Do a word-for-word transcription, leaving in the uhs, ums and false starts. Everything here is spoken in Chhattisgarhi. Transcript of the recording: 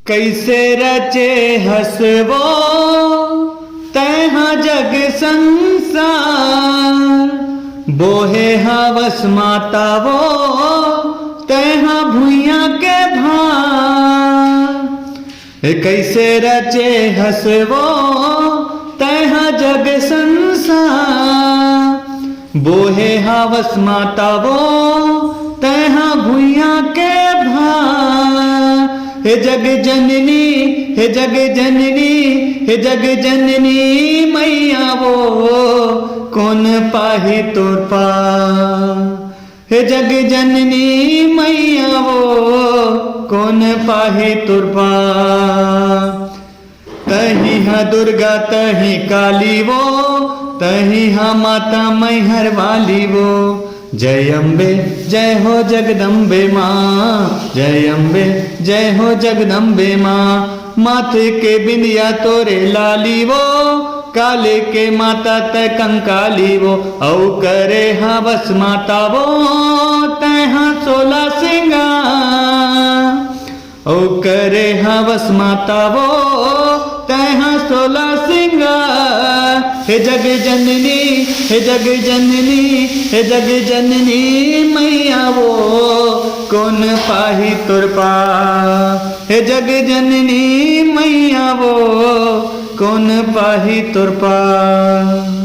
कइसे रचे हस वो तैं हा जग संसार, बोहे हवस माता वो तैं हा भुइयां के भार। ए कइसे रचे हस वो तैं हा जग संसार, बोहे हवस माता वो तैं हा भुइयां के भार। हे जग जननी, हे जग जननी, हे जग जननी मैया वो, कोन पाही तोर पार। हे जग जननी मैया वो, कोन पाही तोर पार। तहीं हा दुर्गा तहीं काली वो, तहीं हा माता मैहर वाली वो। जय अम्बे, जय हो जगदम्बे माँ, जय अम्बे, जय हो जगदम्बे माँ। माथे के बिंदिया तोरे लाली वो, काले के माता तैं कंकाली वो। अउ करे हवस माता वो तैं हा सोला सिंगार, अउ करे हवस माता वो तैं हा सोला सिंगार। हे जग जननी, हे जग जननी, हे जग जननी मैया वो, कोन पाही तोर पार। हे जग जननी मैया वो, कोन पाही तोर पार।